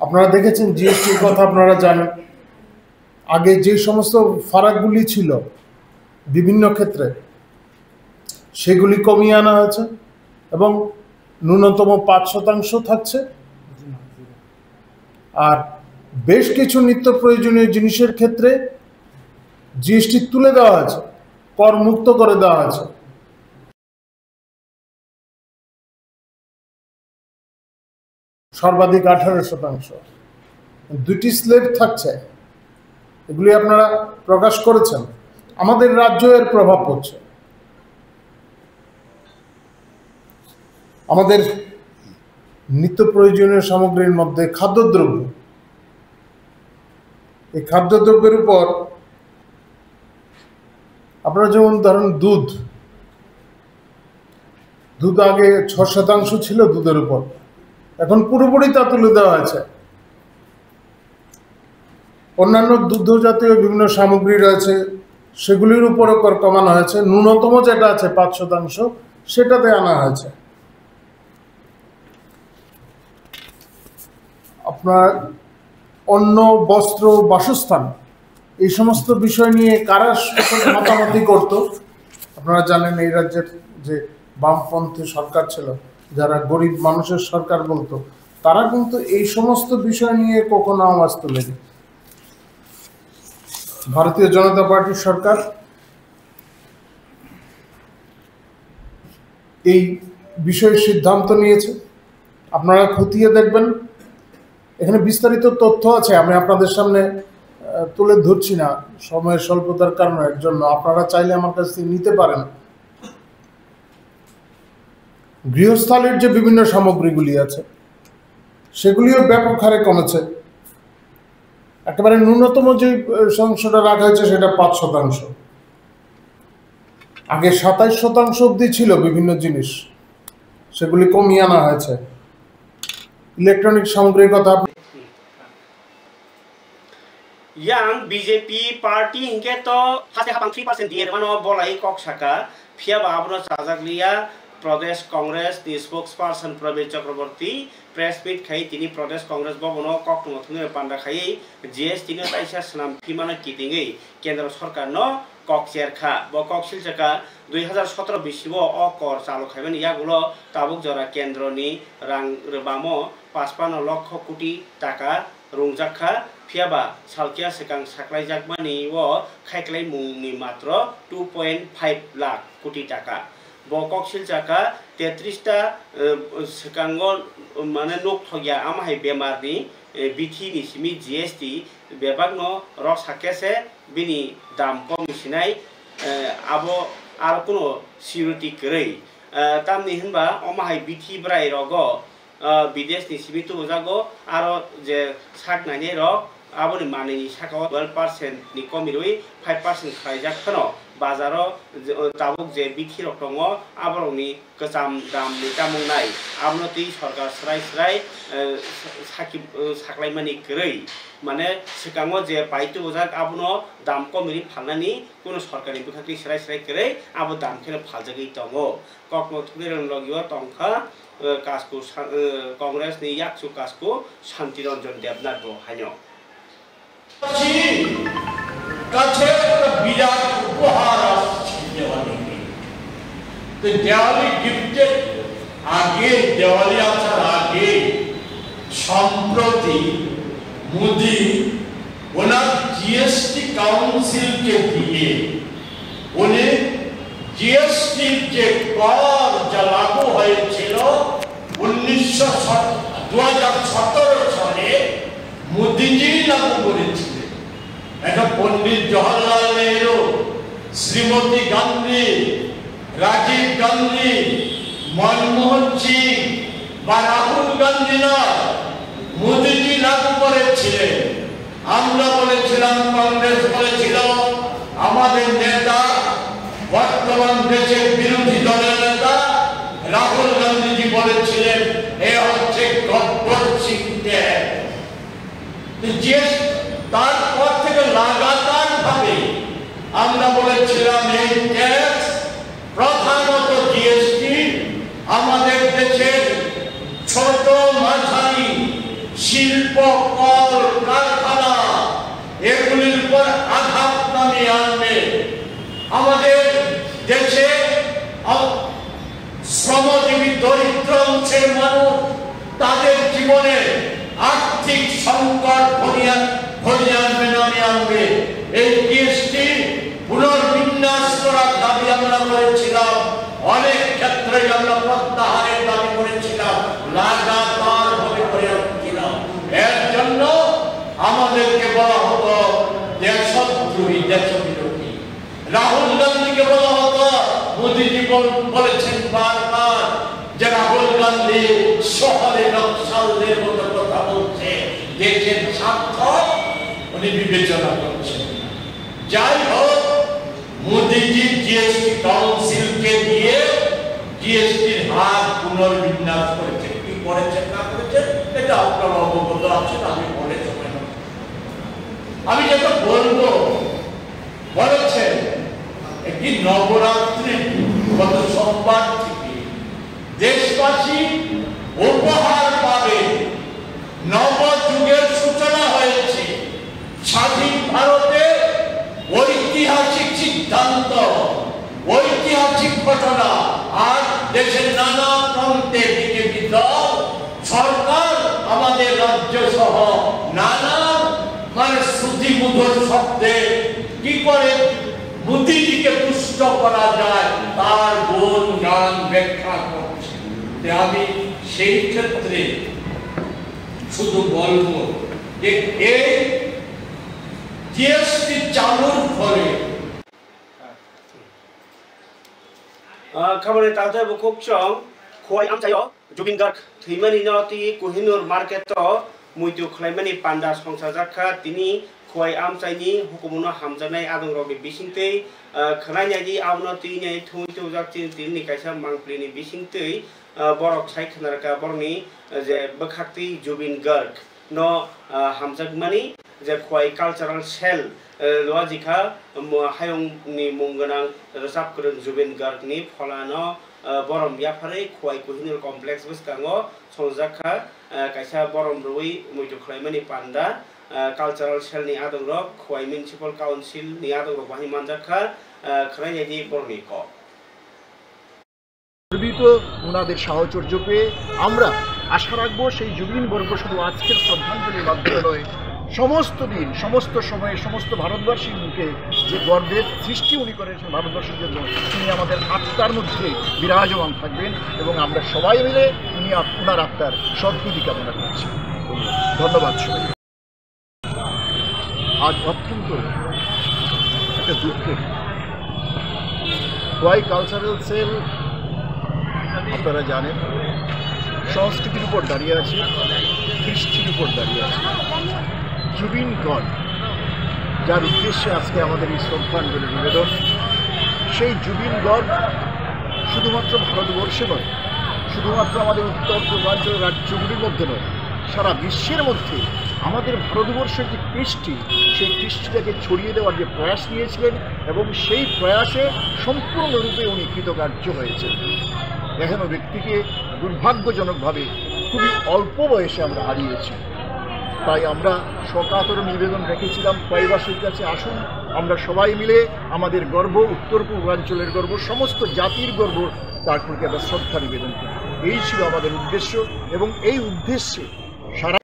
আপনারা দেখেছেন জিএসটির কথা, আপনারা জানেন, আগে যে সমস্ত ফারাকগুলি ছিল বিভিন্ন ক্ষেত্রে, সেগুলি কমিয়ে আনা হয়েছে এবং ন্যূনতম পাঁচ শতাংশ থাকছে। আর বেশ কিছু নিত্য প্রয়োজনীয় জিনিসের ক্ষেত্রে জিএসটি তুলে দেওয়া হয়েছে, কর মুক্ত করে দেওয়া হয়েছে। সর্বাধিক আঠারো শতাংশ। দুটি স্ল্যাব থাকছে, এগুলি আপনারা প্রকাশ করেছেন। আমাদের রাজ্যে এর প্রভাব পড়ছে। আমাদের নিত্য প্রয়োজনীয় সামগ্রীর মধ্যে খাদ্যদ্রব্য, এই খাদ্যদ্রব্যের উপর আপনারা যেমন ধরেন দুধ, দুধ আগে ছ শতাংশ ছিল দুধের উপর, এখন পুরোপুরি তা তুলে দেওয়া হয়েছে। অন্যান্য দুগ্ধ জাতীয় বিভিন্ন সামগ্রী রয়েছে, সেগুলির উপরও কর কমানো হয়েছে। ন্যূনতম যেটা আছে পাঁচ শতাংশ, সেটাতে আনা হয়েছে। আপনার অন্ন, বস্ত্র, বাসস্থান, এই সমস্ত বিষয় নিয়ে কারা মাতামাতি করত? আপনারা জানেন, এই রাজ্যের যে বামপন্থী সরকার ছিল, যারা গরিব মানুষের সরকার বলতো, তারা কিন্তু এই সমস্ত বিষয় নিয়ে কখনো আওয়াজ তোলেনি। ভারতীয় জনতা পার্টির সরকার এই বিষয়ে সিদ্ধান্ত নিয়েছে। আপনারা খতিয়ে দেখবেন, এখানে বিস্তারিত তথ্য আছে, আমি আপনাদের সামনে, আহ, তুলে ধরছি না, সময়ের স্বল্পতার কারণে জন্য। আপনারা চাইলে আমার কাছ থেকে নিতে পারেন। গৃহস্থালির যে বিভিন্ন সামগ্রীগুলি আছে, সেগুলিও ব্যাপক হারে কমেছে। একেবারে ন্যূনতম যে, আহ, শতাংশটা রাখা হয়েছে, সেটা পাঁচ শতাংশ। আগে সাতাইশ শতাংশ অবধি ছিল বিভিন্ন জিনিস, সেগুলি কমিয়ে আনা হয়েছে। ইলেকট্রনিক সামগ্রীর কথা আপনি Yang B J P party hingke to haste hapang three percent diye rwmano bolai kok saka, phiya ba abono chajak liya. Pradesh Congress ni spokesperson Pravir Chakraborty press meet khai tini Pradesh Congress bhavan o koktwma thwngwi panda khaiwi G S T no taisa swnam phimano kitingwi Kendra Sorkar no kok cherkha. Bo kok silchakha dui hazar sotoro bisingo o kor chalu khaimani yagulo tabuk jora kendroni rang rwbamo pachpanno lokho koti taka rungjakha. Phiya ba salkia swkang saklaijakmani o khaiklaimungni matro two point five lakh koti taka. Bo kok silchakha tetris ta, eh, swkango, mane, nuk thokya, amo hai bemarni, eh, bithi ni simi G S T bebakno rok sakya se bini dam kom ni sinai, eh, abo aro kuno security kwrwi. Eh, tamni hinba omo hai bithi bwrai rogo, ah, bidesh ni simi tubujago, aro je sak nainai rok aboni manwi ni saka o twelve percent ni komirwi five percent khlaijak phano, bazaro je, o tabuk je bithi rok tongo, aborokni kwcham dam ni chamung nai, abono twi sorkar swrai swrai, eh, sa-, saki, eh, saklaimani kwrwi, mane, swkango je pai tubujak abono dam komirwi phalnani kuno sorkarni bwkhakni swrai swrai kwrwi abo dam kheno phaljagwi tongo. Kokno thwngnairokni logio tongkha, eh, Kasku Sa-, eh, Congress ni yakchu Kasku Santi Ranjan Debnath bo haino. কাছে একটা বিরাট উপহার আসছে দেওয়ালিতে। তো দেওয়ালি গিফটের আগে, দেওয়ালি আসার আগে সম্প্রতি মোদি ওনার জিএসটি কাউন্সিলকে দিয়ে উনি জিএসটির যে কর যা লাগু হয়েছিল উনিশশো, দু হাজার সতেরো সালে মোদিজি লাগু করেছিলেন। এটা পণ্ডিত জওহরলাল নেহরু, শ্রীমতী গান্ধী, রাজীব গান্ধী, মনমোহন সিং বা রাহুল গান্ধী নয়, মোদিজি লাগু করেছিলেন। আমরা বলেছিলাম, কংগ্রেস বলেছিল, আমাদের নেতা, বর্তমান দেশের বিরোধী দলের নেতা রাহুল গান্ধীজি বলেছিলেন, এ হচ্ছে গব্বর সিং ট্যাক্স। তো যে তারপর থেকে লাগাতার ভাবে আমরা বলেছিলাম, এই ট্যাক্স, প্রধানত জিএসটি, আমাদের দেশের ছোট মাঝারি শিল্প, কল কারখানা, এগুলির উপর আঘাত নামিয়ে আনবে। আমাদের দেশে আ-, শ্রমজীবী দরিদ্র অংশের মানুষ, তাদের জীবনে আর্থিক সংকট ঘনিয়ে, ঘনিয়ে আনবে, নামিয়ে আনবে। এই জিএসটি পুনর্বিন্যাস করার দাবি আমরা করেছিলাম, অনেক ক্ষেত্রে আমরা প্রত্যাহারের দাবি করেছিলাম, লাগাতার ভাবে করে আসছিলাম। এর জন্য আমাদেরকে বলা হতো দেশদ্রোহী, দেশবিরোধী। রাহুল গান্ধীকে বলা হতো, মোদিজি বল-, বলেছেন বারবার যে রাহুল গান্ধী শহরে নকশালদের মতো কথা বলছে, দেশের স্বার্থ উনি বিবেচনা করছেন না। যাই হোক, মোদিজি জিএসটি কাউন্সিলকে দিয়ে জিএসটির হার পুনর্বিন্যাস করেছেন। কি করেছেন না করেছেন, এটা আপনারা অবগত আছেন, আমি বলে সময় নষ্ট করব না। আমি যেটা বলবো, বলেছেন, একটি নবরাত্রি গত সোমবার থেকে দেশবাসী উপহার পাবে। নব যুগের সূচনা হয়েছে। স্বাধীন ভারতে ঐতিহাসিক সিদ্ধান্ত, ঐতিহাসিক ঘটনা। আর দেশের নানা প্রান্তে বিজেপি দল, সরকার, আমাদের রাজ্য সহ নানা, মানে, শ্রুতিমধুর শব্দে কি করে মোদিজিকে তুষ্ট করা যায়, তার গুণ গান ব্যাখ্যা করছে। তে আমি সেই ক্ষেত্রে শুধু বলবো যে এই জিএসটি চালুর ফলে, ah, khamani taltai bo kok chong Khowai amchaio Zubeen Garg thwimani no twi Kohinoor market o muitu khlaimani panda songchajak kha. Tini Khowai amchaini hukumu no hamjaknai adongrokni bisingtwi, ah, khwnainai di, abono twi nai thumwi tubujak chini tini kaisa mangpili ni bisingtwi, ah, borok sai khwnarwkha borokni, ah, je bwkhaktwi Zubeen Garg no, ah, hamjakmani je Khowai Cultural Cell, eh, lwajikha, mo-, hayungni mung gwnang rwchap kwrwng Zubeen Gargni pholano, eh, borom yapharwi Khowai Kohinoor Complex bwskango songjakha, eh, kaisa borom rwui muitu khlaimani panda, eh, Cultural Cellni adongrok, Khowai Municipal Councilni adongrok bahai manjakha, eh, khwnainai di borokni kok. গর্বিত ওনাদের সাহচর্য পেয়ে। আমরা আশা রাখবো সেই জুবিন বর্গ শুধু আজকের শ্রদ্ধাঞ্জলির মাধ্যমে নয়, সমস্ত দিন, সমস্ত সময়ে, সমস্ত ভারতবাসীর মুখে যে গর্বের সৃষ্টি উনি করেছেন ভারতবর্ষের জন্য, তিনি আমাদের আত্মার মধ্যে বিরাজমান থাকবেন এবং আমরা সবাই মিলে উনি আপ-, ওনার আত্মার সদ্গতি কামনা করছি। ধন্যবাদ সবাই। আজ অত্যন্ত একটা দুঃখের, খোয়াই কালচারাল সেল, আপনারা জানেন, সংস্কৃতির উপর দাঁড়িয়ে আছে, কৃষ্টির উপর দাঁড়িয়ে আছে। জুবিন গার্গ, যার উদ্দেশ্যে আজকে আমাদের এই শ্রদ্ধাঞ্জলি নিবেদন, সেই জুবিন গার্গ শুধুমাত্র ভারতবর্ষে নয়, শুধুমাত্র আমাদের উত্তর পূর্বাঞ্চলের রাজ্যগুলির মধ্যে নয়, সারা বিশ্বের মধ্যে আমাদের ভারতবর্ষের যে কৃষ্টি, সেই কৃষ্টিটাকে ছড়িয়ে দেওয়ার যে প্রয়াস নিয়েছিলেন এবং সেই প্রয়াসে সম্পূর্ণরূপে উনি কৃতকার্য হয়েছেন। এহেন ব্যক্তিকে দুর্ভাগ্যজনকভাবে খুবই অল্প বয়সে আমরা হারিয়েছি। তাই আমরা সকাতর নিবেদন রেখেছিলাম খোয়াইবাসীর কাছে, আসুন আমরা সবাই মিলে আমাদের গর্ব, উত্তর পূর্বাঞ্চলের গর্ব, সমস্ত জাতির গর্ব, তার প্রতি আমরা শ্রদ্ধা নিবেদন করি। এই ছিল আমাদের উদ্দেশ্য এবং এই উদ্দেশ্যে সারা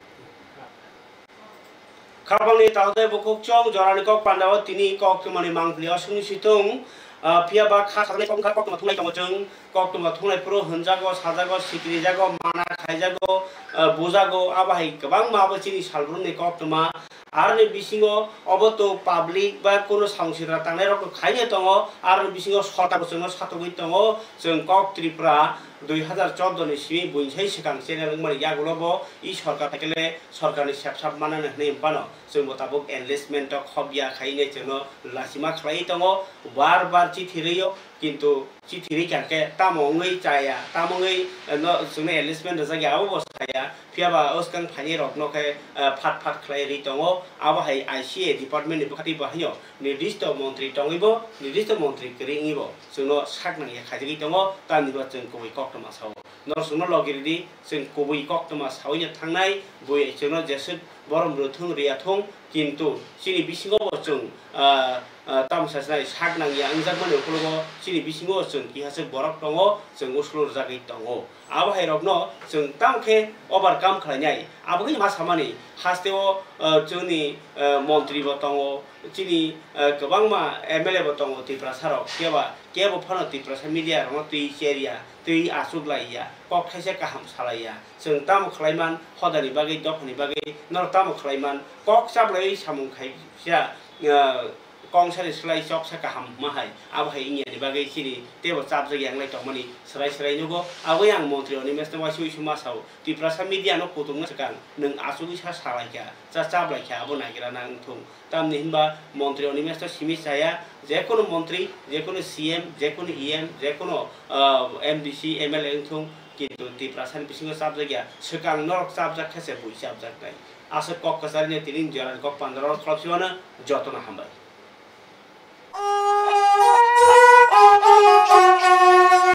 Khapangni taotai bukhuk chong jorani kok pandao tini kok twmani mangpili aswkni situng, ah, phiya ba kha saknai kok wngkha koktwma thunglai tongo chwng, koktwma thunglai phuru hwnjago, sajago, sikirijago, mana khaijago, ah, bujago, abo hai kwbangma abo chini salbrumni koktwma. Aroni bisingo obo to public ba kuno samung sitra tangnai rok khaina tongo, aroni bisingo sorkar bo chwngno satogwi tongo, chwng kok Tripura dui hazar chordo ni simi buinsai swkang channel wngmani yagulo bo i sorkar thai khe le sorkarni sepsap manani hwnwi phano chwngbo tabuk enlistment o khobya khai wngwi chwngno lachima khlaiwi tongo. Bar bar chithi rwio, kintu chithi rwikha khe tamo wngwi chaya, tamo wngwi, eh, no, chwngno enlistment rwjakya abo bo saya, phiya ba o swkang phaini rokno khe, eh, phat phat khlai rwi tongo. Abo hai I C A department ni bwkhati bo haino nirdisto montri tongwi bo, nirdisto montri kwrwi wngwi bo chwngno sak nangya khaijagwi tongo, tamni bo chwng kubui koktwma sao. Norok chwngno logi rwdi, chwng kubui koktwma saui no thangnai, bui chwngno jeswk borom rwthung rwya thung, kintu chini bisingo bo chwng, ah, ah, tamo sa sinai sak nangya wngjakmani ukologo chini bisingo chwng kihaswk borok tongo, chwng usulo rwjagwi tongo. Abo hai rokno chwng tamo khe overcome khlainai. Abo khe ma samani hasteo, ah, chwngni, ah, montri bo tongo, chini, ah, kwbangma M L A bo tongo Tiprasa rok, phiya ba kebo phano Tiprasa media rokno twi cherya, twi achuk laiya, kok thaisa kaham salaiya. Chwng tamo khlaiman, hodani bagwi, dophani bagwi, norok tamo khlaiman, kok chaplaiwi samung khaisa, ah, kongsani slai choksa kaham ma hai, abo hai wngya ni bagwi chini teibo chapjak yanglai tongmani swrai swrai nugo. Aboni ang montri Animesh no uaisa uisu ma sao, Tiprasa media no kutung swkang nwng achugwi sa salaikha, cha chaplaikha, abo nagira na wngthung. Tamni hinba montri Animesh to simi chaya, jekunu montri, jekunu C M, jekunu E M, jekunu, ah, M D C, M L A wngthung, kintu Tiprasani bisingo chapjakya, swkang norok chapjak khe se bui chapjaknai. Aswk kok kwcharino tini jorani kok pandaro kholopsibano jotono hambai.